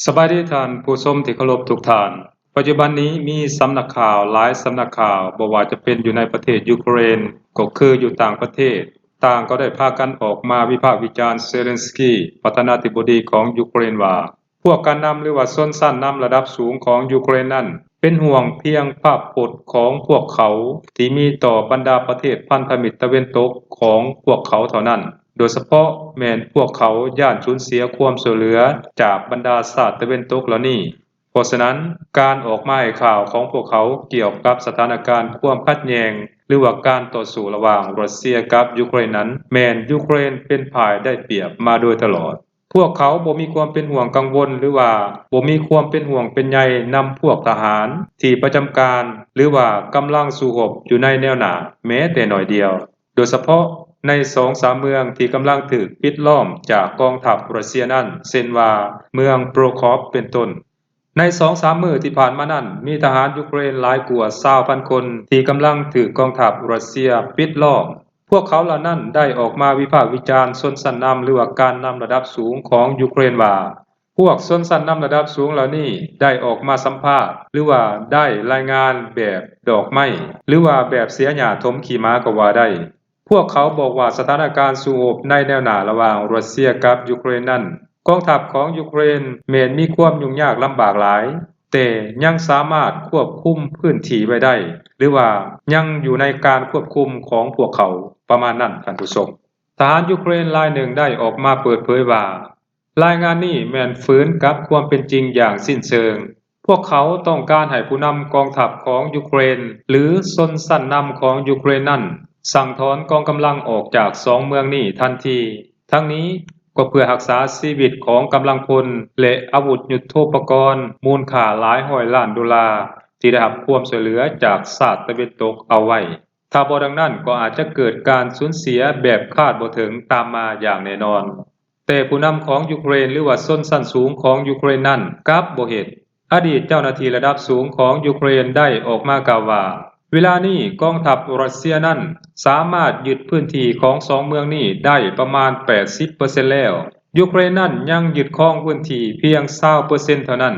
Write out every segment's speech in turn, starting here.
ສະບາຍດີທ່ານຜູ້ຊົມທີ່ເຄົາລົບທຸກທ່ານ. ປັດຈຸບັນນີ້ມີສຳນັກຂ່າວຫຼາຍສຳນັກຂ່າວ, ບໍ່ວ່າຈະເປັນຢູ່ໃນປະເທດຢູເຄຣນ ກໍຄືຢູ່ຕ່າງປະເທດ, ຕ່າງກໍໄດ້ພາກັນອອກມາວິພາກວິຈານເຊເລັນສກີ ປະທານາທິບໍດີຂອງຢູເຄຣນວ່າ ພວກການນຳ ຫຼືວ່າຊົນຊັ້ນນຳລະດັບສູງຂອງຢູເຄຣນນັ້ນ ເປັນຫ່ວງພຽງພາບພົດຂອງພວກເຂົາທີ່ມີຕໍ່ບັນດາປະເທດພັນທະມິດຕາເວັນຕົກຂອງພວກເຂົາເທົ່ານັ້ນ, ໂດຍສະເພາະແມ່ນພວກເຂົາຢ້ານສູນເສຍຄວາມຊ່ວຍເຫຼືອຈາກບັນດາຊາດຕາເວັນຕົກເຫຼົ່ານີ້. ເພາະສະນັ້ນ, ການອອກມາໃຫ້ຂ່າວຂອງພວກເຂົາກ່ຽວກັບສະຖານະການຄວາມຂັດແຍ່ງ ຫຼືວ່າການຕໍ່ສູ້ລະຫວ່າງຣັດເຊຍກັບຢູເຄຣນນັ້ນ ແມ່ນຢູເຄຣນເປັນຝ່າຍໄດ້ປຽບມາໂດຍຕະຫຼອດ. ພວກເຂົາບໍ່ມີຄວາມເປັນຫ່ວງກັງວົນ ຫຼືວ່າບໍ່ມີຄວາມເປັນຫ່ວງເປັນໃຍນຳພວກທະຫານທີ່ປະຈຳການ ຫຼືວ່າກຳລັງສູ້ຮົບຢູ່ໃນແນວໜ້າແມ້ແຕ່ໜ້ອຍດຽວ, ໂດຍສະເພາະໃນສອງສາມເມືອງທີ່ກຳລັງຖືກປິດລ້ອມຈາກກອງທັບຣັດເຊຍນັ້ນ ເຊັ່ນວ່າເມືອງໂປຣຄອບເປັນຕົ້ນ. ໃນສອງສາມມື້ທີ່ຜ່ານມານັ້ນ ມີທະຫານຢູເຄຣນຫຼາຍກວ່າຊາວພັນຄົນທີ່ກຳລັງຖືກກອງທັບຣັດເຊຍປິດລ້ອມ. ພວກເຂົາເຫຼົ່ານັ້ນໄດ້ອອກມາວິພາກວິຈານຊົນຊັ້ນນຳ ຫຼືວ່າການນຳລະດັບສູງຂອງຢູເຄຣນວ່າ ພວກຊົນຊັ້ນນຳລະດັບສູງເຫຼົ່ານີ້ໄດ້ອອກມາສຳພາດ ຫຼືວ່າໄດ້ລາຍງານແບບດອກໄມ້ ຫຼືວ່າແບບເສຍຫຍ້າຖົມຂີ້ໝາກໍວ່າໄດ້. ພວກເຂົາບອກວ່າສະຖານະການສູ້ຮົບໃນແນວໜ້າລະຫວ່າງຣັດເຊຍກັບຢູເຄຣນນັ້ນ ກອງທັບຂອງຢູເຄຣນແມ່ນມີຄວາມຫຍຸ້ງຍາກລຳບາກຫຼາຍ, ແຕ່ຍັງສາມາດຄວບຄຸມພື້ນທີ່ໄວ້ໄດ້ ຫຼືວ່າຍັງຢູ່ໃນການຄວບຄຸມຂອງພວກເຂົາ ປະມານນັ້ນທ່ານຜູ້ຊົມ. ທະຫານຢູເຄຣນລາຍໜຶ່ງໄດ້ອອກມາເປີດເຜີຍວ່າ ລາຍງານນີ້ແມ່ນຝືນກັບຄວາມເປັນຈິງຢ່າງສິ້ນເຊີງ. ພວກເຂົາຕ້ອງການໃຫ້ຜູ້ນຳກອງທັບຂອງຢູເຄຣນ ຫຼື ຊົນຊັ້ນນຳຂອງຢູເຄຣນນັ້ນ ສັ່ງຖອນກອງກຳລັງອອກຈາກສອງເມືອງນີ້ທັນທີ. ທັງນີ້ກໍເພື່ອຮັກສາຊີວິດຂອງກຳລັງພົນ ແລະ ອາວຸດຍຸດໂທປະກອນມູນຄ່າຫຼາຍຮ້ອຍລ້ານໂດລາ ທີ່ໄດ້ຮັບຄວາມຊ່ວຍເຫຼືອຈາກຊາດຕາເວັນຕົກເອົາໄວ້. ຖ້າບໍ່ດັ່ງນັ້ນກໍອາດຈະເກີດການສູນເສຍແບບຄາດບໍ່ເຖິງຕາມມາຢ່າງແນ່ນອນ. ແຕ່ຜູ້ນຳຂອງຢູເຄຣນ ຫຼືວ່າຊົນຊັ້ນສູງຂອງຢູເຄຣນນັ້ນກັບບໍ່ເຮັດ. ອະດີດເຈົ້າໜ້າທີ່ລະດັບສູງຂອງຢູເຄຣນໄດ້ອອກມາກ່າວວ່າ ເວລານີ້ກອງທັບຣັດເຊຍນັ້ນສາມາດຍຶດພື້ນທີ່ຂອງສອງເມືອງນີ້ໄດ້ປະມານແປດສິບເປີເຊັນແລ້ວ. ຢູເຄຣນນັ້ນຍັງຍຶດຄອງພື້ນທີ່ພຽງຊາວເປີເຊັນເທົ່ານັ້ນ,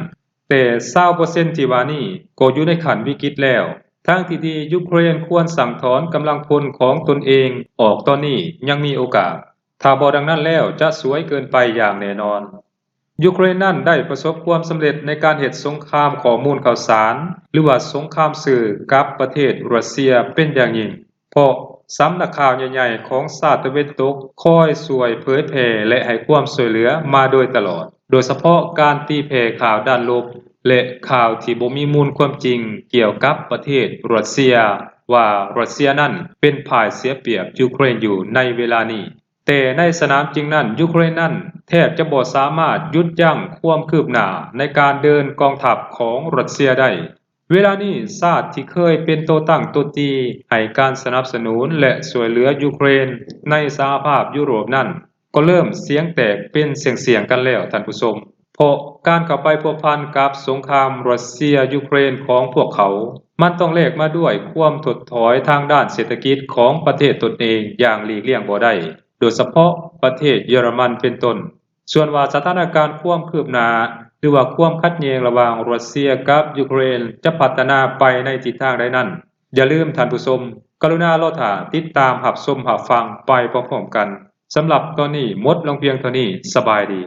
ແຕ່ຊາວເປີເຊັນທີ່ວ່ານີ້ກໍຢູ່ໃນຂັ້ນວິກິດແລ້ວ. ທາງທີ່ດີ, ຢູເຄຣນຄວນສັ່ງຖອນກຳລັງພົນຂອງຕົນເອງອອກຕອນນີ້ຍັງມີໂອກາດ. ຖ້າບໍ່ດັ່ງນັ້ນແລ້ວຈະສວຍເກີນໄປຢ່າງແນ່ນອນ. ຢູເຄຣນນັ້ນໄດ້ປະສົບຄວາມສຳເລັດໃນການເຮັດສົງຄາມຂໍ້ມູນຂ່າວສານ ຫຼືວ່າສົງຄາມສື່ກັບປະເທດຣັດເຊຍເປັນຢ່າງຍິ່ງ, ເພາະສຳນັກຂ່າວໃຫຍ່ໆຂອງຊາດຕາເວັນຕົກຄອຍຊ່ວຍເຜີຍແຜ່ ແລະ ໃຫ້ຄວາມຊ່ວຍເຫຼືອມາໂດຍຕະຫຼອດ, ໂດຍສະເພາະການຕີແຜ່ຂ່າວດ້ານລົບ ແລະ ຂ່າວທີ່ບໍ່ມີມູນຄວາມຈິງກ່ຽວກັບປະເທດຣັດເຊຍ ວ່າຣັດເຊຍນັ້ນເປັນຝ່າຍເສຍປຽບຢູເຄຣນຢູ່ໃນເວລານີ້. ແຕ່ໃນສະໜາມຈິງນັ້ນ, ຢູເຄຣນນັ້ນແທບຈະບໍ່ສາມາດຢຸດຢັ້ງຄວາມຄືບໜ້າໃນການເດີນກອງທັບຂອງຣັດເຊຍໄດ້. ເວລານີ້ຊາດທີ່ເຄີຍເປັນໂຕຕັ້ງໂຕຕີໃຫ້ການສະໜັບສະໜູນ ແລະ ຊ່ວຍເຫຼືອຢູເຄຣນໃນສະຫະພາບຢູໂຣບນັ້ນ ກໍເລີ່ມສຽງແຕກເປັນສ່ຽງໆກັນແລ້ວທ່ານຜູ້ຊົມ, ເພາະການເຂົ້າໄປພົວພັນກັບສົງຄາມຣັດເຊຍ-ຢູເຄຣນຂອງພວກເຂົາ ມັນຕ້ອງແລກມາດ້ວຍຄວາມຖົດຖອຍທາງດ້ານເສດຖະກິດຂອງປະເທດຕົນເອງຢ່າງຫຼີກລ່ຽງບໍ່ໄດ້, ໂດຍສະເພາະປະເທດເຢຍລະມັນເປັນຕົ້ນ. ສ່ວນວ່າສະຖານະການຄວາມຄືບໜ້າ ຫຼືວ່າຄວາມຂັດແຍ່ງລະຫວ່າງຣັດເຊຍກັບຢູເຄຣນຈະພັດທະນາໄປໃນທິດທາງໃດນັ້ນ, ຢ່າລືມທ່ານຜູ້ຊົມ ກະລຸນາລໍຖ້າຕິດຕາມຮັບຊົມຮັບຟັງໄປພ້ອມໆກັນ. ສຳລັບຕອນນີ້ໝົດລົງພຽງເທົ່ານີ້. ສະບາຍດີ.